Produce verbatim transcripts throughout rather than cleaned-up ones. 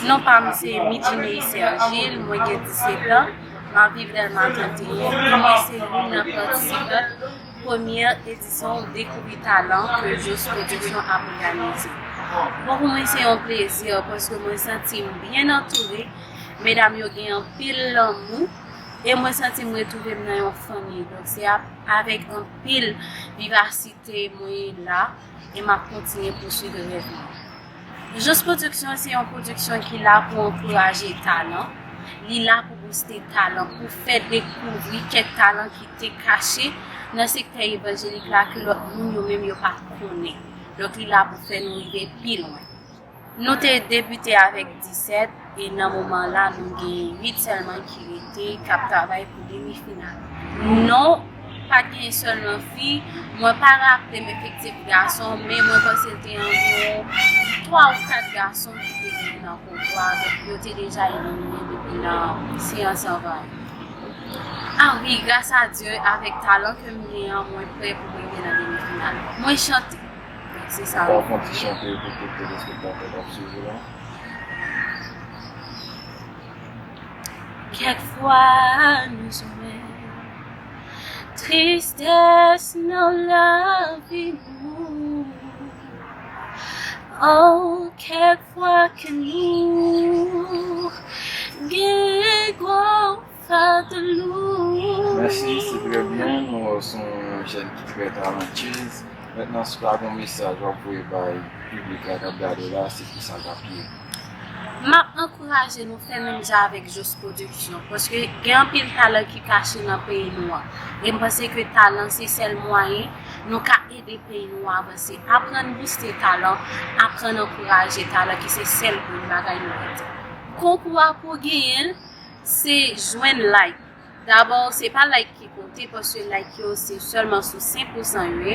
Non pa m se Midjine Sergil, mwen gen disèt an, m ap viv Dèlma trannteyen, e mwen se youn nan patisipant premyè edisyon Dekouvri Talan ke Jos Production ap òganize. Bon, pou mwen se yon plezi paske mwen santi m byen antoure, medam yo gen anpil lanmou, e mwen santi m retwouve m nan yon fanmi. Donk se ap, avèk anpil vivasite mwen la, e m ap kontinye pouswiv rèv mwen. Jos Production se yon pwodiksyon ki la pou ankouraje talan, li la pou bouste talan, pou fè dekouvri kèk talan ki te kache nan sektè evanjelik la ke lòt moun yo menm yo pa konnen. Donk li la pou fè nou rive pi lwen. Nou te debite avèk disèt, e nan moman la nou gen uit sèlman ki rete, k ap travay pou demi final. Non, pa t gen sèlman fi, mwen pa raple m efektif gason, men mwen panse l te anviwon twa ou kat gason ki te gen nan konkou a, donk yo te deja elimine depi nan seyans anvan. Ah wi, gras a Dye, avèk talan ke m gen an, mwen prè pou m rive nan demi final. Mwen chante. Se sa. Ou pa konn ti chante pou tout telespektatè k ap swiv ou la? Kèk fwa nou jwenn tristès nan lavi nou. Oh, kèk fwa ke nou gen gwo fadlou. Mèsi, se trè byen. Nou wè w se yon jèn ki trè talantyez. Mentnan, si w ta gen yon mesaj w ap voye bay piblik la k ap gade w la, se kisa l t ap ye? M ap ankouraje nou fè menm jan avèk Jos Production, paske gen anpil talan ki kache nan peyi nou an. E m panse ke talan se sèl mwayen nou ka ede peyi nou avanse. Aprann bouste talan, aprann ankouraje talan ki se sèl bon bagay nou mèt. Konkou a pou w genyen l, se jwenn like. Dabò, se pa like ki konte, paske like yo se sèlman sou senk pousan yo ye.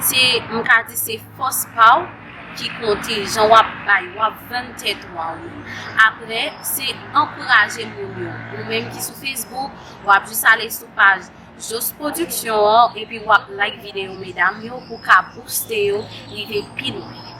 Se, m ka di, se fòs pa w ki konte, jan w ap bay, w ap vann tèt ou a ou menm. Apre, se ankouraje moun yo. Ou menm ki sou Facebook, w ap jis ale sou paj Jos Production an, epi w ap like videyo medam yo pou ka booste yo rive pi lwen.